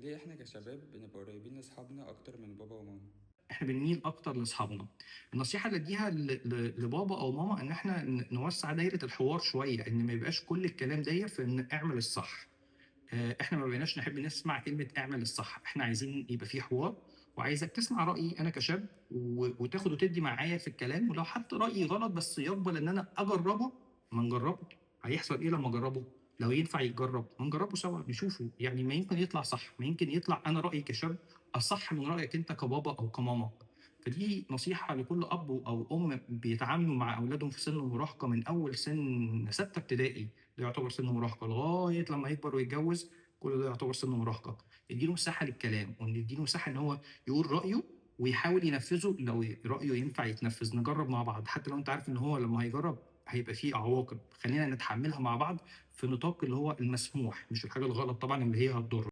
ليه إحنا كشباب بنبقى قريبين لأصحابنا أكتر من بابا وماما؟ إحنا بنميل أكتر لأصحابنا. النصيحة اللي أدّيها ل ل لبابا أو ماما إن إحنا نوسّع دايرة الحوار شوية، إن ما يبقاش كل الكلام داير في إن اعمل الصح. إحنا ما بقيناش نحب نسمع كلمة اعمل الصح، إحنا عايزين يبقى في حوار، وعايزك تسمع رأيي أنا كشاب وتاخد وتدّي معايا في الكلام، ولو حتى رأيي غلط بس يقبل إن أنا أجرّبه، ما نجرّبه، هيحصل إيه لمّا أجرّبه؟ لو ينفع يتجرّب، ما نجرّبه سوا نشوفه، يعني ما يمكن يطلع صح، ما يمكن يطلع أنا رأيي كشاب أصح من رأيك أنت كبابا أو كماما. فدي نصيحة لكل أب أو أم بيتعاملوا مع أولادهم في سن المراهقة من أول سن سَتّة ابتدائي، ده يعتبر سن مراهقة، لغاية لمّا يكبر ويتجوز كل ده يعتبر سن مراهقة. ندّي له مساحة للكلام، وندّي له مساحة إن هو يقول رأيه ويحاول ينفذه لو رأيه ينفع يتنفذ، نجرّب مع بعض، حتى لو أنت عارف إن هو لمّا هيجرّب هيبقى في عواقب، خلّينا نتحملها مع بعض في نطاق اللي هو المسموح، مش الحاجة الغلط طبعًا اللي هي هتضر.